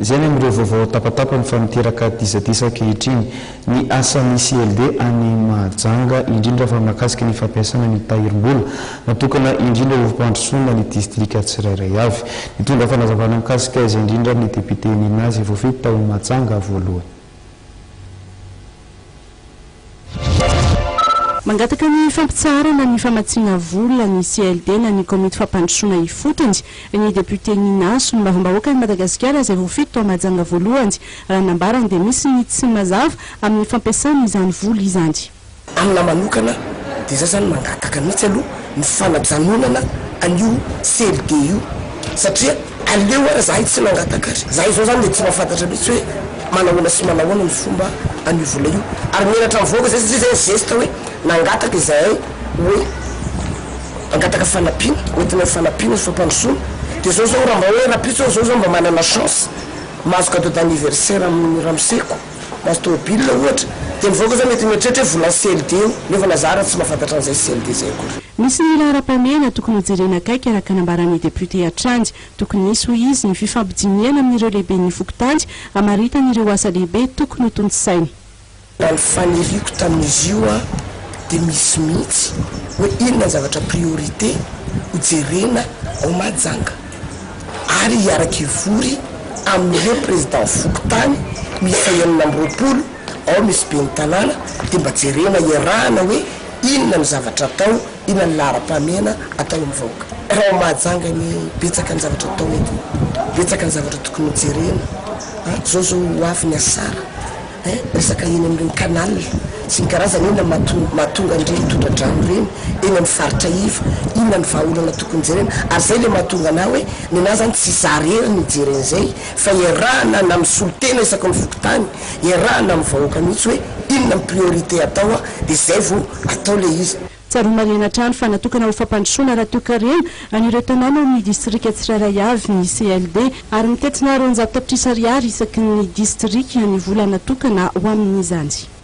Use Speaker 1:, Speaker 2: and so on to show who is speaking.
Speaker 1: Izay ny amin'ireo vaovao tapatapany fa miteraka disadisa ankehitriny ny asan'ny CLD any Mahajanga, indrindra fa mahakasika ny fampiasana ny tahirim-bola natokana indrindra ho fampandrosoana ny distrika tsirairay avy. Nitondra fanazavana mikasika izay indrindra ny depiote Nina izay voafidy tao Mahajanga voalohany.
Speaker 2: Mangataka ny fampitsaharana ny famatsiana vola ny CLD na ny Komity Fampandrosoana Ifotony ny depiote Nina, solombavambahoakan'i Madagasikara izay voafidy tao Mahajanga voalohany. Raha ny nambarany dia misy ny tsy mazava amin'ny fampiasana izany vola izany.
Speaker 3: Amina manokana dia za zany mangataka mihitsy aloha ny fanajanonana an'io CLD io satria aleo ara zahay tsy nangataka ary zahay zao zany dia tsy mahafantatra mihitsy hoe manahoana sy manahoana ny fomba an'io vola io ary menatra mivoaka zay satria zay ny geste hoe nangataka izahay hoe hangataka fanampiana hoentina fanampiana sy fampandrosoana dia zao zao raha mba hoe rapitso aho zao zao mba manana chance mahazo cadeau d'anniversaire amin'ny ramoseko Mahazo tômôbila ohatra, dia ny vahoaka zao mety mieritreritra hoe volan'ny CLD io, nefa na za ara tsy mahafantatra an'izay CLD zay akory.
Speaker 2: Misy ny laharam-pahamehana tokony hojerena akaiky araka nambaran'ny depiote hatrany. Tokony hisy, hoy izy, ny fifampidinihana amin'ireo lehiben'ny fokontany hamaritana ireo asa lehibe tokony hotontosaina.
Speaker 3: Raha ny faniriako tamin'izy io an, dia misy mihitsy hoe inona ny zavatra priorité hojerena ao Mahajanga. Ary hiara-kivory amin'ireo président fokontany miisa 26 ao misy ben'ny tanàna dia mba jerena iarahana hoe inona no zavatra atao, inona ny laharam-pahamehana atao amin'ny vahoaka. Raha ao Mahajanga anie betsaka ny zavatra atao eto, betsaka ny zavatra tokony ho jerena a, zao zao ho avy ny asara Hein, resaka eny amin'ireny canal sy ny karazany, inona mahatonga an'ireny tondra-drano ireny eny amin'ny faritra iva, inona ny vahaolana tokony jerena, ary izay ilay mahatonga anah hoe nenah zany tsy za rery no hijery an'izay fa iarahana na misolo tena isaky ny fokontany, iarahana amin'ny vahoaka mihitsy hoe inona ny priorité atao dia izay vao atao ilay izy.
Speaker 2: Tsaroa marihana hatrany fa natokana ho fampandrosoana ara-toekarena an'ireo tanàna ao amin'ny distrika tsirairay avy ny CLD ary mitentina 200 tapitrisa ariary isaky ny distrika ny vola natokana ho amin'izany.